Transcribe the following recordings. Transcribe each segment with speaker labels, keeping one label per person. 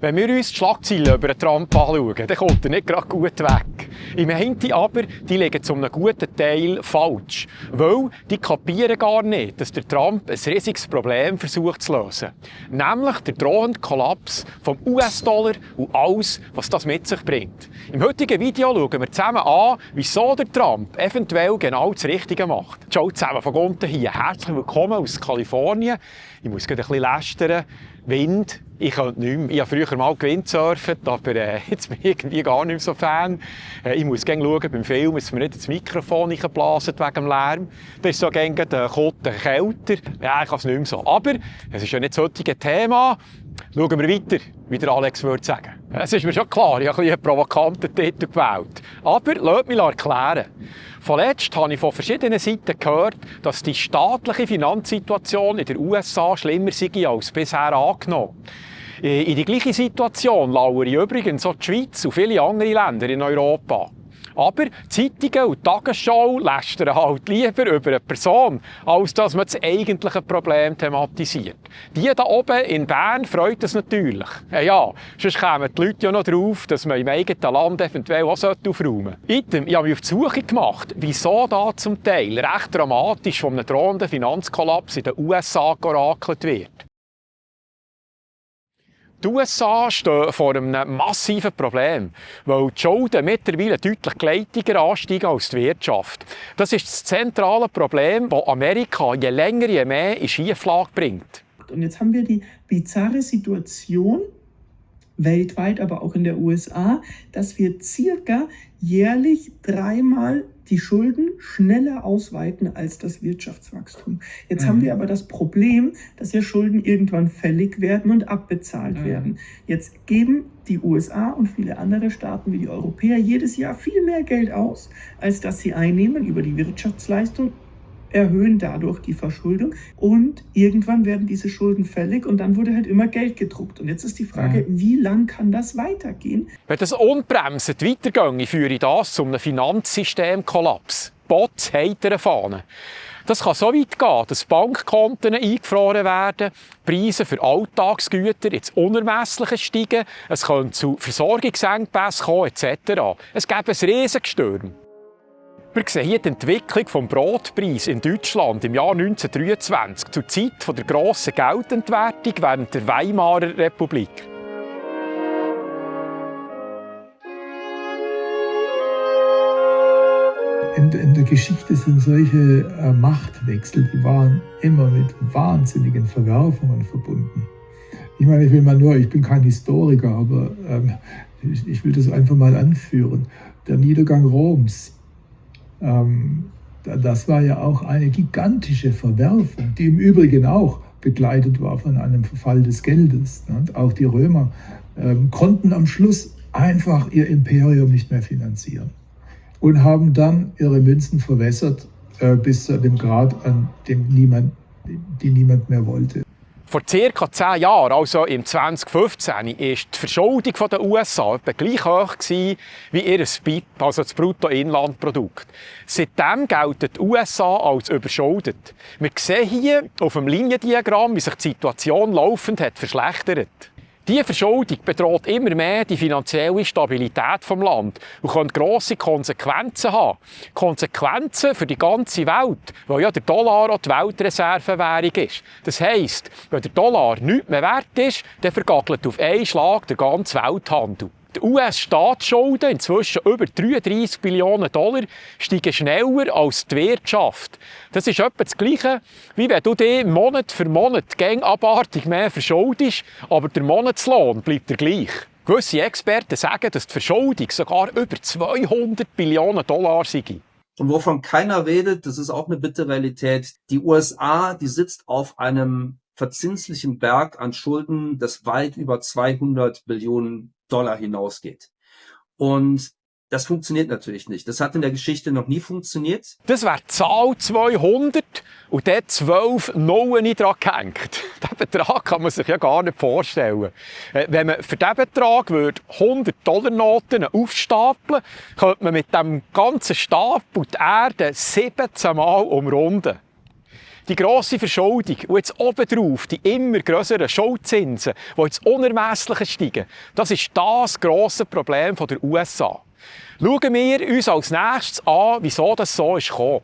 Speaker 1: Wenn wir uns die Schlagzeilen über Trump anschauen, dann kommt er nicht gerade gut weg. Ich meinte aber, die liegen zu einem guten Teil falsch. Weil die kapieren gar nicht, dass der Trump ein riesiges Problem versucht zu lösen. Nämlich der drohende Kollaps vom US-Dollar und alles, was das mit sich bringt. Im heutigen Video schauen wir zusammen an, wieso der Trump eventuell genau das Richtige macht. Ciao zusammen von unten hier. Herzlich willkommen aus Kalifornien. Ich muss gerade ein bisschen lästern. Wind. Ich könnte nicht mehr. Ich habe früher mal gewindsurft, aber jetzt bin ich irgendwie gar nicht mehr so Fan. Ich muss gerne schauen beim Film, dass mir nicht ins Mikrofon reinblasen wegen dem Lärm. Das ist so gerne der kälter. Ja, ich kann es nicht mehr so. Aber es ist ja nicht das heutige Thema. Schauen wir weiter, wie der Alex würde sagen. Es ist mir schon klar, ich habe einen provokanten Titel gewählt. Aber lasst mich erklären. Vorletzt habe ich von verschiedenen Seiten gehört, dass die staatliche Finanzsituation in den USA schlimmer sei als bisher angenommen. In die gleiche Situation lauern übrigens auch die Schweiz und viele andere Länder in Europa. Aber Zeitungen und die Tagesschau lästern halt lieber über eine Person, als dass man das eigentliche Problem thematisiert. Die da oben in Bern freut es natürlich. Ja, sonst kämen die Leute ja noch drauf, dass man im eigenen Land eventuell auch aufräumen sollte. Ich habe mich auf die Suche gemacht, wieso da zum Teil recht dramatisch von einem drohenden Finanzkollaps in den USA georakelt wird. Die USA stehen vor einem massiven Problem, weil die Schulden mittlerweile deutlich gleitiger ansteigen als die Wirtschaft. Das ist das zentrale Problem, das Amerika je länger je mehr in Schieflage bringt.
Speaker 2: Und jetzt haben wir die bizarre Situation, weltweit, aber auch in der USA, dass wir circa jährlich 3-mal die Schulden schneller ausweiten als das Wirtschaftswachstum. Jetzt haben wir aber das Problem, dass ja Schulden irgendwann fällig werden und abbezahlt werden. Jetzt geben die USA und viele andere Staaten wie die Europäer jedes Jahr viel mehr Geld aus, als dass sie einnehmen über die Wirtschaftsleistung, erhöhen dadurch die Verschuldung und irgendwann werden diese Schulden fällig und dann wurde halt immer Geld gedruckt. Und jetzt ist die Frage, wie lang kann das weitergehen?
Speaker 1: Wenn das unbremsend weitergeht, führe das zu einem Finanzsystemkollaps. Bots heiteren Fahnen. Das kann so weit gehen, dass Bankkonten eingefroren werden, Preise für Alltagsgüter ins Unermessliche steigen, es können zu Versorgungsengpässen kommen etc. Es gäbe ein Riesensturm. Wir sehen hier die Entwicklung des Brotpreises in Deutschland im Jahr 1923, zur Zeit der grossen Geldentwertung während der Weimarer Republik.
Speaker 3: In der Geschichte sind solche Machtwechsel, die waren immer mit wahnsinnigen Verwerfungen verbunden. Ich meine, ich bin kein Historiker, aber ich will das einfach mal anführen. Der Niedergang Roms. Das war ja auch eine gigantische Verwerfung, die im Übrigen auch begleitet war von einem Verfall des Geldes. Auch die Römer konnten am Schluss einfach ihr Imperium nicht mehr finanzieren und haben dann ihre Münzen verwässert bis zu dem Grad, an dem niemand mehr wollte.
Speaker 1: Vor ca. 10 Jahren, also im 2015, war die Verschuldung der USA etwa gleich hoch wie ihr BIP, also das Bruttoinlandprodukt. Seitdem gelten die USA als überschuldet. Wir sehen hier auf dem Liniendiagramm, wie sich die Situation laufend hat verschlechtert. Diese Verschuldung bedroht immer mehr die finanzielle Stabilität des Landes und kann grosse Konsequenzen haben. Konsequenzen für die ganze Welt, weil ja der Dollar auch die Weltreservewährung ist. Das heisst, wenn der Dollar nichts mehr wert ist, dann vergackelt auf einen Schlag der ganze Welthandel. Die US-Staatsschulden, inzwischen über 33 Billionen $, steigen schneller als die Wirtschaft. Das ist etwa das Gleiche, wie wenn du dich Monat für Monat abartig mehr verschuldest, aber der Monatslohn bleibt der gleich. Gewisse Experten sagen, dass die Verschuldung sogar über 200 Billionen $ sei.
Speaker 4: Und wovon keiner redet, das ist auch eine bittere Realität. Die USA, die sitzt auf einem verzinslichen Berg an Schulden, das weit über 200 Billionen $ hinausgeht. Und das funktioniert natürlich nicht. Das hat in der Geschichte noch nie funktioniert.
Speaker 1: Das wäre die Zahl 200 und dort 12 Nullen dran gehängt. Diesen Betrag kann man sich ja gar nicht vorstellen. Wenn man für diesen Betrag 100-Dollar-Noten aufstapeln, könnte man mit dem ganzen Stapel die Erde 17 Mal umrunden. Die grosse Verschuldung und jetzt obendrauf die immer grösseren Schuldzinsen, die ins Unermessliche steigen, das ist das grosse Problem der USA. Schauen wir uns als nächstes an, wieso das so ist gekommen.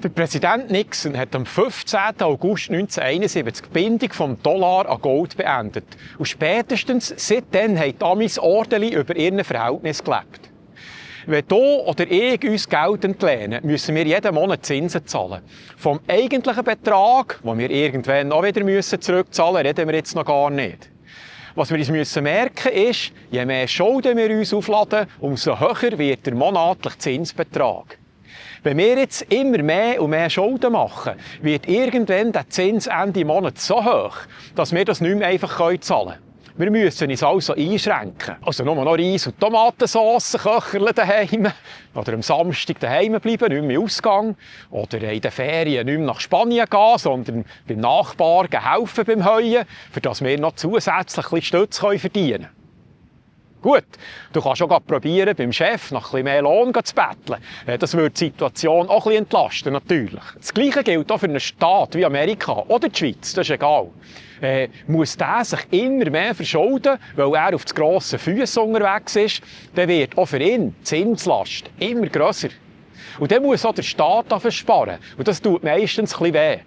Speaker 1: Der Präsident Nixon hat am 15. August 1971 die Bindung vom Dollar an Gold beendet. Und spätestens seitdem haben die Amis ordentlich über ihren Verhältnis gelebt. Wenn du oder ich uns Geld entlehnen, müssen wir jeden Monat Zinsen zahlen. Vom eigentlichen Betrag, den wir irgendwann auch wieder zurückzahlen müssen, reden wir jetzt noch gar nicht. Was wir uns merken müssen, ist, je mehr Schulden wir uns aufladen, umso höher wird der monatliche Zinsbetrag. Wenn wir jetzt immer mehr und mehr Schulden machen, wird irgendwann der Zins Ende Monat so hoch, dass wir das nicht mehr einfach zahlen können. Wir müssen uns also einschränken. Also nur noch Reis und Tomatensauce köcheln daheim. Oder am Samstag daheim bleiben, nicht mehr im Ausgang. Oder in den Ferien nicht mehr nach Spanien gehen, sondern beim Nachbarn helfen beim Heuen, für dass wir noch zusätzlich ein bisschen Stütze verdienen können. Gut, du kannst auch probieren, beim Chef nach ein bisschen mehr Lohn zu betteln. Das würde die Situation auch ein bisschen entlasten, natürlich. Das Gleiche gilt auch für einen Staat wie Amerika oder die Schweiz, das ist egal. Muss der sich immer mehr verschulden, weil er auf das grosse Füsse unterwegs ist, dann wird auch für ihn die Zinslast immer grösser. Und dann muss auch der Staat dafür sparen. Und das tut meistens ein bisschen weh.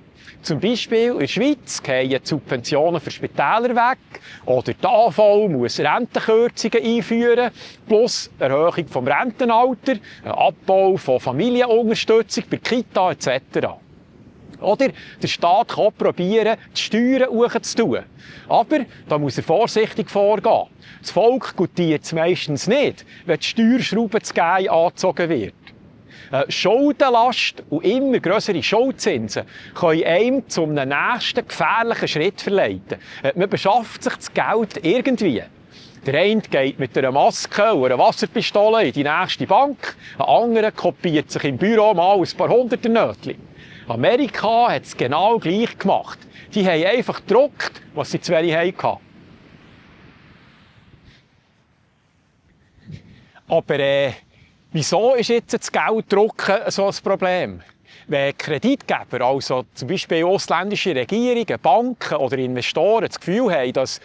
Speaker 1: Zum Beispiel in der Schweiz fallen die Subventionen für Spitäler weg oder die AV muss Rentenkürzungen einführen, plus Erhöhung des Rentenalters, ein Abbau von Familienunterstützung bei Kita etc. Oder der Staat kann auch probieren, die Steuern hochzutun. Aber da muss er vorsichtig vorgehen. Das Volk gutiert es meistens nicht, wenn die Steuerschraube zu Geil angezogen wird. Schuldenlast und immer grössere Schuldzinsen können einem zu einem nächsten gefährlichen Schritt verleiten. Man beschafft sich das Geld irgendwie. Der eine geht mit einer Maske und einer Wasserpistole in die nächste Bank, ein anderer kopiert sich im Büro mal ein paar hunderte Nötchen. Amerika hat es genau gleich gemacht. Die haben einfach gedruckt, was sie zu wenig hatten. Aber wieso ist jetzt das Gelddrucken so ein Problem? Wenn Kreditgeber, also zum Beispiel ausländische Regierungen, Banken oder Investoren das Gefühl haben, dass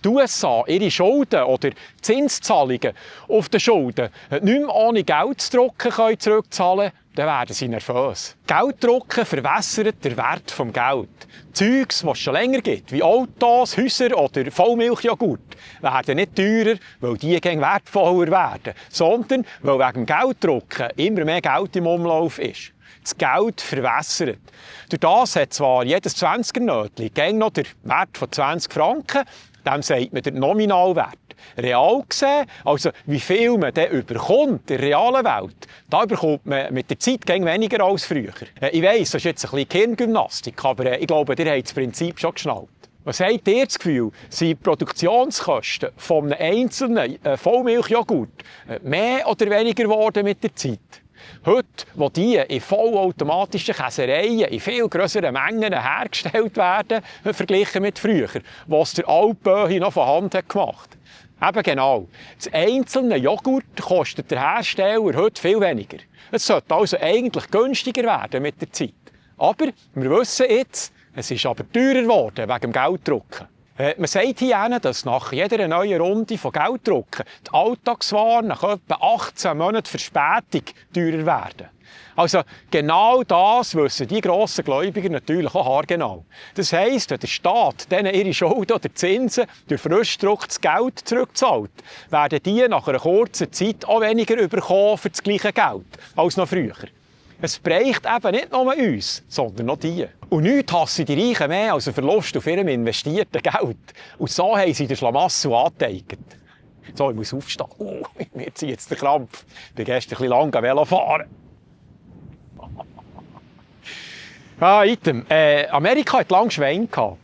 Speaker 1: die USA ihre Schulden oder Zinszahlungen auf die Schulden nicht mehr ohne Geld zu drucken zurückzahlen können, dann werden sie nervös. Gelddrucken verwässert den Wert des Geld. Zeugs, was es schon länger gibt, wie Autos, Häuser oder Vollmilchjoghurt, werden nicht teurer, weil die wertvoller werden, sondern weil wegen dem Gelddrucken immer mehr Geld im Umlauf ist. Das Geld verwässert. Durch das hat zwar jedes 20er-Nötchen noch den Wert von 20 Franken, dem sagt man den Nominalwert. Real gesehen, also wie viel man dann überkommt in der realen Welt, da bekommt man mit der Zeit weniger als früher. Ich weiss, das ist jetzt ein bisschen Hirngymnastik, aber ich glaube, ihr habt das Prinzip schon geschnallt. Was habt ihr das Gefühl, sind die Produktionskosten von einem einzelnen Vollmilchjoghurt mehr oder weniger geworden mit der Zeit? Heute, wo die in vollautomatischen Käsereien in viel grösseren Mengen hergestellt werden, verglichen mit früher, was der Altböhi noch von Hand hat gemacht. Eben genau. Das einzelne Joghurt kostet der Hersteller heute viel weniger. Es sollte also eigentlich günstiger werden mit der Zeit. Aber wir wissen jetzt, es ist aber teurer geworden wegen dem Gelddrucken. Man sagt hier, dass nach jeder neuen Runde von Gelddrucken die Alltagswaren nach etwa 18 Monaten Verspätung teurer werden. Also genau das wissen die grossen Gläubiger natürlich auch haargenau. Das heisst, wenn der Staat denen ihre Schulden oder Zinsen durch Frühstück das Geld zurückzahlt, werden die nach einer kurzen Zeit auch weniger bekommen für das gleiche Geld als noch früher. Es bräuchte eben nicht nur uns, sondern auch die. Und nichts hassen die Reichen mehr als einen Verlust auf ihrem investierten Geld. Und so haben sie den Schlamassel angeteigert. So, ich muss aufstehen. Mir zieht jetzt der Krampf. Ich bin gestern ein bisschen lang Velo fahren. Item. Amerika hat lange Schweine gehabt.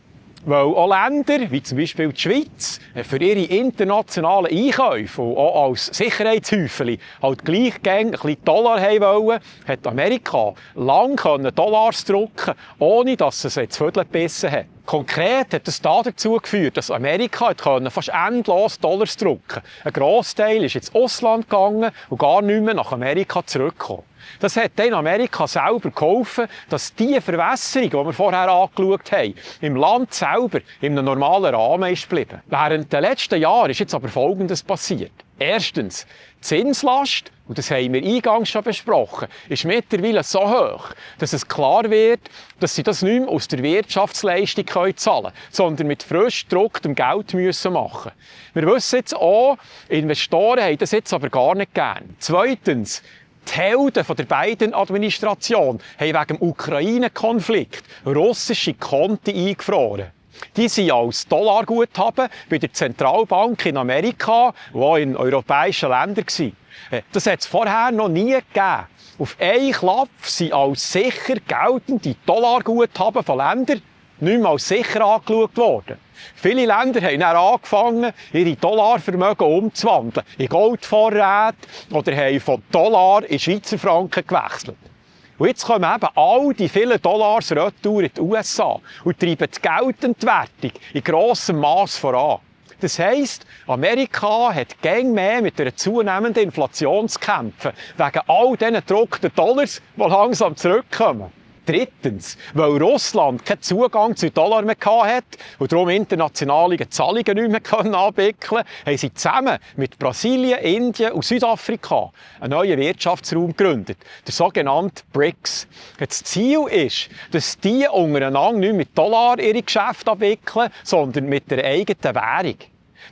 Speaker 1: Weil auch Länder, wie zum Beispiel die Schweiz, für ihre internationalen Einkäufe und auch als Sicherheitshäufchen halt gleich ein bisschen Dollar haben wollen, hat Amerika lange Dollars drucken, ohne dass es jetzt Vögel gebissen hat. Konkret hat es dazu geführt, dass Amerika fast endlos Dollars drucken konnte. Ein Grossteil ist ins Ausland gegangen und gar nicht mehr nach Amerika zurückgekommen. Das hat dann Amerika selber geholfen, dass die Verwässerung, die wir vorher angeschaut haben, im Land selber in einem normalen Rahmen ist geblieben. Während der letzten Jahre ist jetzt aber Folgendes passiert. Erstens, die Zinslast, und das haben wir eingangs schon besprochen, ist mittlerweile so hoch, dass es klar wird, dass sie das nicht mehr aus der Wirtschaftsleistung zahlen können, sondern mit frisch gedrucktem Geld müssen machen. Wir wissen jetzt auch, Investoren haben das jetzt aber gar nicht gern. Zweitens, die Helden der beiden Administration haben wegen dem Ukraine-Konflikt russische Konten eingefroren. Die sind als Dollarguthaben bei der Zentralbank in Amerika und auch in europäischen Ländern gewesen. Das hat es vorher noch nie gegeben. Auf einen Klapp sind als sicher geltende Dollarguthaben von Ländern nicht mehr als sicher angeschaut worden. Viele Länder haben dann angefangen, ihre Dollarvermögen umzuwandeln in Goldvorräte oder haben von Dollar in Schweizer Franken gewechselt. Und jetzt kommen eben all die vielen Dollars retour in die USA und treiben die Geldentwertung in grossem Mass voran. Das heisst, Amerika hat gäng mehr mit einer zunehmenden Inflation zu kämpfen, wegen all diesen gedruckten Dollars, die langsam zurückkommen. Drittens, weil Russland keinen Zugang zu Dollar mehr hatte und darum internationale Zahlungen nicht mehr abwickeln konnte, haben sie zusammen mit Brasilien, Indien und Südafrika einen neuen Wirtschaftsraum gegründet, der sogenannte BRICS. Das Ziel ist, dass die untereinander nicht mit Dollar ihre Geschäfte abwickeln, sondern mit der eigenen Währung.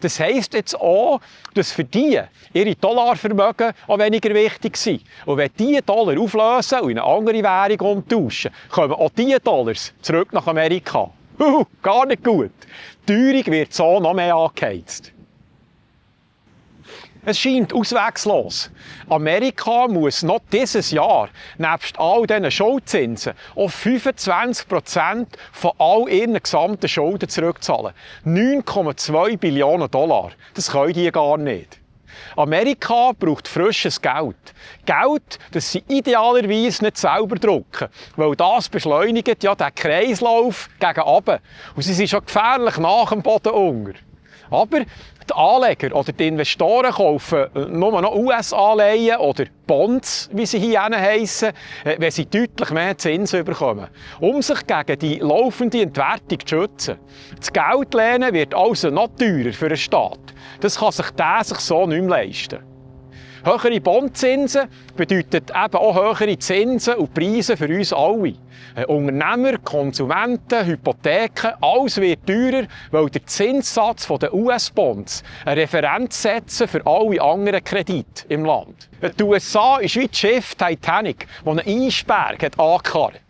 Speaker 1: Das heisst jetzt auch, dass für die ihre Dollarvermögen auch weniger wichtig sind. Und wenn die Dollar auflösen und in eine andere Währung umtauschen, kommen auch diese Dollars zurück nach Amerika. Gar nicht gut. Die Teuerung wird so noch mehr angeheizt. Es scheint auswegslos. Amerika muss noch dieses Jahr, nebst all diesen Schuldzinsen, auf 25% von all ihren gesamten Schulden zurückzahlen. 9,2 Billionen Dollar. Das können die gar nicht. Amerika braucht frisches Geld. Geld, das sie idealerweise nicht selber drucken, weil das beschleunigt ja den Kreislauf gegen oben. Und sie sind schon gefährlich nach dem Boden unter. Aber die Anleger oder die Investoren kaufen nur noch US-Anleihen oder Bonds, wie sie hier heissen, wenn sie deutlich mehr Zinsen bekommen, um sich gegen die laufende Entwertung zu schützen. Das Geld lehnen wird also noch teurer für den Staat. Das kann sich der so nicht mehr leisten. Höhere Bondzinsen bedeutet eben auch höhere Zinsen und Preise für uns alle. Unternehmer, Konsumenten, Hypotheken, alles wird teurer, weil der Zinssatz der US-Bonds eine Referenz setzen für alle anderen Kredite im Land. Die USA ist wie das Schiff Titanic, das einen Eisberg hat angekarrt.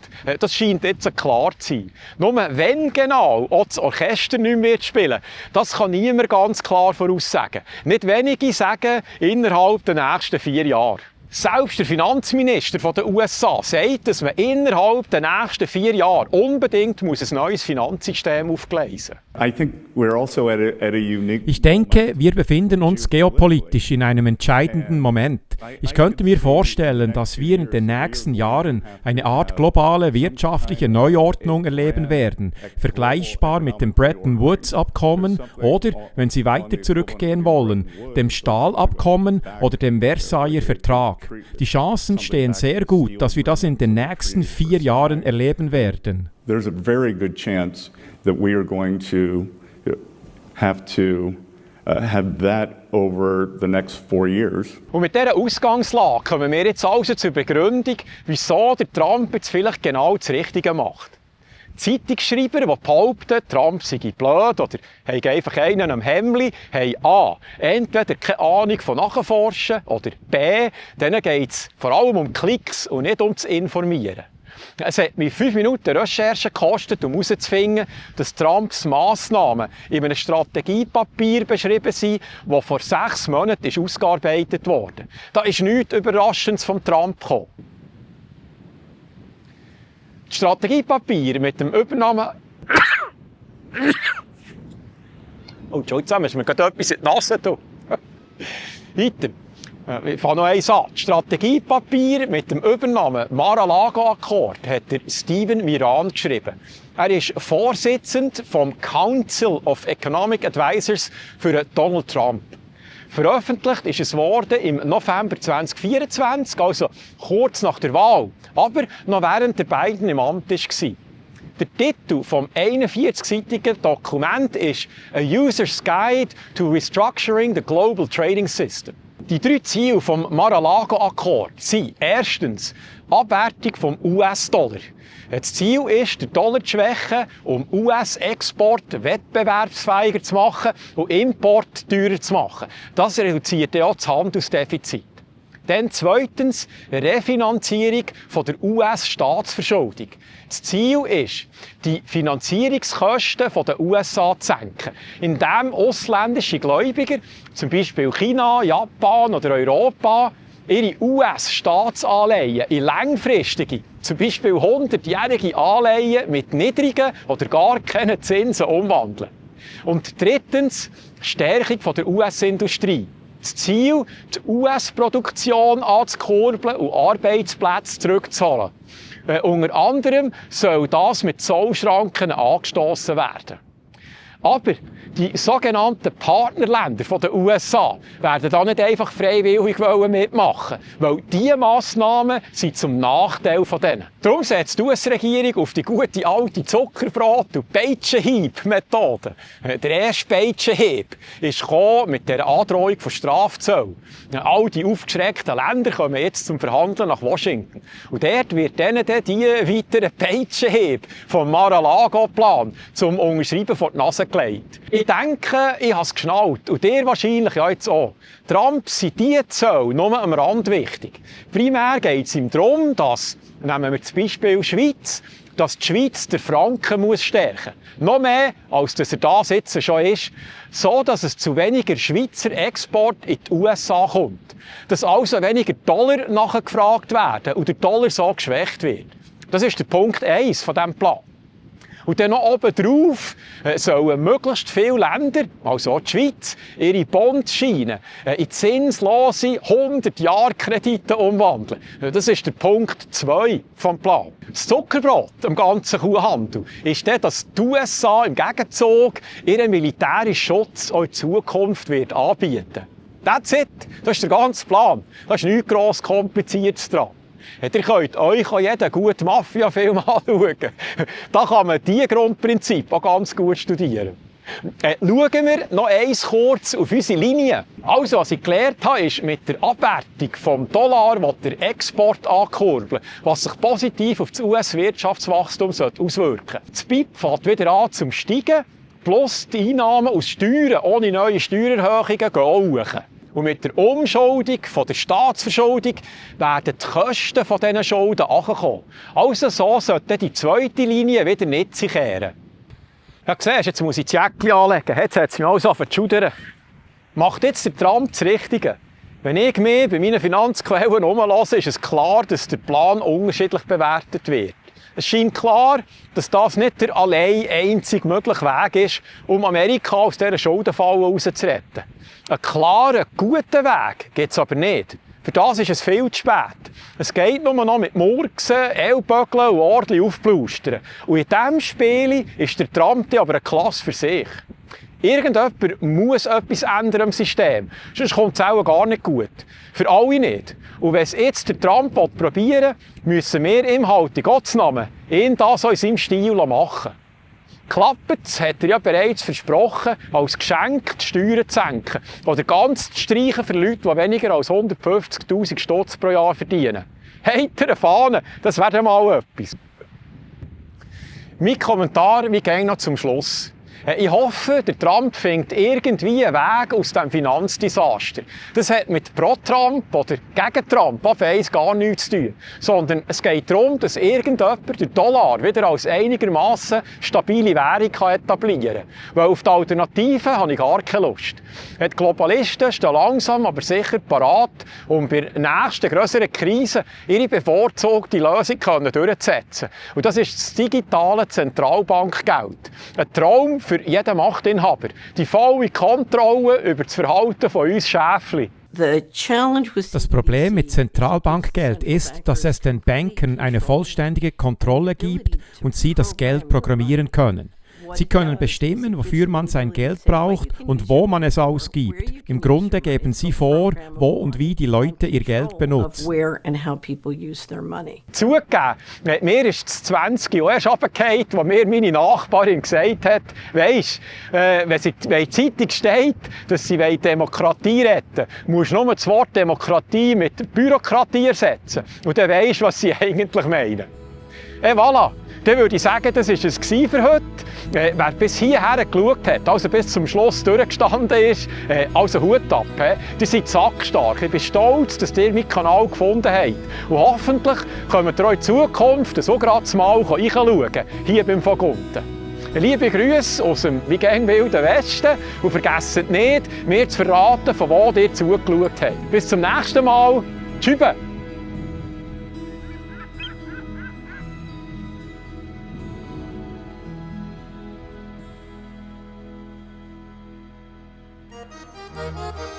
Speaker 1: Das scheint jetzt klar zu sein. Nur wenn genau auch das Orchester nicht mehr spielen, das kann niemand ganz klar voraussagen. Nicht wenige sagen innerhalb der nächsten 4 Jahre. Selbst der Finanzminister der USA sagt, dass man innerhalb der nächsten 4 Jahre unbedingt ein neues Finanzsystem aufgleisen muss.
Speaker 5: Ich denke, wir befinden uns geopolitisch in einem entscheidenden Moment. Ich könnte mir vorstellen, dass wir in den nächsten Jahren eine Art globale wirtschaftliche Neuordnung erleben werden, vergleichbar mit dem Bretton Woods-Abkommen oder, wenn Sie weiter zurückgehen wollen, dem Stahlabkommen oder dem Versailler Vertrag. Die Chancen stehen sehr gut, dass wir das in den nächsten 4 Jahren erleben werden.
Speaker 6: There's a very good chance that we are going to have that over the next 4 years.
Speaker 1: Und mit dieser Ausgangslage kommen wir jetzt also zur Begründung, wieso der Trump jetzt vielleicht genau das Richtige macht. Zeitungsschreiber, die behaupten, Trump sei blöd oder haben einfach einen am Hemdli, haben A. entweder keine Ahnung von Nachforschen oder B. denen geht es vor allem um Klicks und nicht um zu informieren. Es hat mir 5 Minuten Recherche gekostet, um herauszufinden, dass Trumps Massnahmen in einem Strategiepapier beschrieben sind, das vor 6 Monaten ausgearbeitet wurde. Da ist nichts Überraschendes von Trump gekommen. Das Strategiepapier mit dem Übernahme Oh, Entschuldigung, ist mir gerade etwas in die Nase. Weiter. Ich fange noch eins an. Das Strategiepapier mit dem Übernamen Mar-a-Lago-Akkord hat der Steven Miran geschrieben. Er ist Vorsitzender vom Council of Economic Advisors für Donald Trump. Veröffentlicht ist es worden im November 2024, also kurz nach der Wahl, aber noch während der Biden im Amt war. Der Titel vom 41-seitigen Dokument ist «A User's Guide to Restructuring the Global Trading System». Die 3 Ziele vom Mar-a-Lago-Akkord sind erstens Abwertung vom US-Dollar. Das Ziel ist, den Dollar zu schwächen, um US-Export wettbewerbsfähiger zu machen und Import teurer zu machen. Das reduziert ja auch das Handelsdefizit. Dann zweitens Refinanzierung von der US-Staatsverschuldung. Das Ziel ist, die Finanzierungskosten der USA zu senken, indem ausländische Gläubiger, zum Beispiel China, Japan oder Europa, ihre US-Staatsanleihen in langfristige, zum Beispiel 100-jährige Anleihen mit niedrigen oder gar keinen Zinsen umwandeln. Und drittens Stärkung der US-Industrie. Das Ziel, die US-Produktion anzukurbeln und Arbeitsplätze zurückzuholen. Unter anderem soll das mit Zollschranken angestoßen werden. Aber die sogenannten Partnerländer der USA werden da nicht einfach freiwillig mitmachen, weil diese Massnahmen sind zum Nachteil von denen. Darum setzt die US-Regierung auf die gute alte Zuckerbrot- und Peitschenhieb-Methode. Der erste Peitschenhieb ist mit der Androhung von Strafzöllen. All die aufgeschreckten Länder kommen jetzt zum Verhandeln nach Washington. Und dort wird denen die weiteren Peitschenhieb vom Mar-a-Lago-Plan zum Unterschreiben vor die Nase gelegt. Ich denke, ich habe es geschnallt. Und ihr wahrscheinlich ja jetzt auch. Trump sind diese Zölle nur am Rand wichtig. Primär geht es ihm darum, dass, nehmen wir das Beispiel Schweiz, dass die Schweiz den Franken muss stärken muss. Noch mehr, als dass er das jetzt schon ist, so dass es zu weniger Schweizer Export in die USA kommt. Dass also weniger Dollar nachgefragt werden und der Dollar so geschwächt wird. Das ist der Punkt 1 von diesem Plan. Und dann noch obendrauf sollen möglichst viele Länder, also auch die Schweiz, ihre Bondscheine in zinslose 100-Jahr-Kredite umwandeln. Das ist der Punkt 2 vom Plan. Das Zuckerbrot am ganzen Kuhhandel ist dann, dass die USA im Gegenzug ihren militärischen Schutz auch in Zukunft wird anbieten. That's it. Das ist der ganze Plan. Da ist nichts gross Kompliziertes dran. Ihr könnt euch auch jeden guten Mafia-Film anschauen. Da kann man diese Grundprinzipien auch ganz gut studieren. Schauen wir noch eins kurz auf unsere Linie. Also, was ich gelernt habe, ist, mit der Abwertung vom Dollar will der Export ankurbeln, was sich positiv auf das US-Wirtschaftswachstum auswirken sollte. Das BIP fängt wieder an zum Steigen, plus die Einnahmen aus Steuern ohne neue Steuererhöhungen gehen hoch. Und mit der Umschuldung von der Staatsverschuldung werden die Kosten von diesen Schulden ankommen. Also so sollte die zweite Linie wieder nicht sich kehren. Ja, siehst, jetzt muss ich das Jäckchen anlegen. Jetzt hat es mich alles angefangen. Macht jetzt der Trump das Richtige? Wenn ich mich bei meinen Finanzquellen umlasse, ist es klar, dass der Plan unterschiedlich bewertet wird. Es scheint klar, dass das nicht der allein einzig mögliche Weg ist, um Amerika aus dieser Schuldenfalle rauszuretten. Einen klaren, guten Weg gibt es aber nicht. Für das ist es viel zu spät. Es geht nur noch mit Murksen, Ellbögeln und ordentlich aufblustern. Und in diesem Spiel ist der Trump aber eine Klasse für sich. Irgendjemand muss etwas ändern am System, sonst kommt es auch gar nicht gut. Für alle nicht. Und wenn es jetzt der Trump probieren will, müssen wir ihm halt in Gottes Namen ihn das in seinem Stil machen. Klappt, hat er ja bereits versprochen, als Geschenk die Steuern zu senken oder ganz zu streichen für Leute, die weniger als 150'000 Stutz pro Jahr verdienen. Heitere Fahne, das wäre mal etwas. Mein Kommentar, wir gehen noch zum Schluss. Ich hoffe, der Trump findet irgendwie einen Weg aus diesem Finanzdesaster. Das hat mit Pro-Trump oder gegen Trump auf eins gar nichts zu tun. Sondern es geht darum, dass irgendjemand den Dollar wieder als einigermaßen stabile Währung etablieren kann. Weil auf die Alternativen habe ich gar keine Lust. Die Globalisten stehen langsam, aber sicher parat, um bei der nächsten grösseren Krise ihre bevorzugte Lösung durchzusetzen. Und das ist das digitale Zentralbankgeld. Ein Traum für jeden Machtinhaber. Die volle Kontrolle über das Verhalten von uns Schäfli.
Speaker 5: Das Problem mit Zentralbankgeld ist, dass es den Bankern eine vollständige Kontrolle gibt und sie das Geld programmieren können. Sie können bestimmen, wofür man sein Geld braucht und wo man es ausgibt. Im Grunde geben sie vor, wo und wie die Leute ihr Geld benutzen.
Speaker 1: Zugegeben, mir ist das 20 auch erst runtergefallen, wo mir meine Nachbarin gesagt hat, weisst, wenn in der Zeitung steht, dass sie Demokratie retten wollen, musst du nur das Wort Demokratie mit Bürokratie ersetzen. Und dann weisst du, was sie eigentlich meinen. Voilà. Dann würde ich sagen, das war es für heute. Wer bis hierher geschaut hat, also bis zum Schluss durchgestanden ist, also Hut ab. Die sind sackstark. Ich bin stolz, dass ihr meinen Kanal gefunden habt. Und hoffentlich könnt ihr auch in Zukunft so gerade mal reinschauen, hier beim Vogunten. Liebe Grüße aus dem wie gern wilden Westen und vergesst nicht, mir zu verraten, von wo ihr zugeschaut habt. Bis zum nächsten Mal. Tschüss.
Speaker 7: Thank you.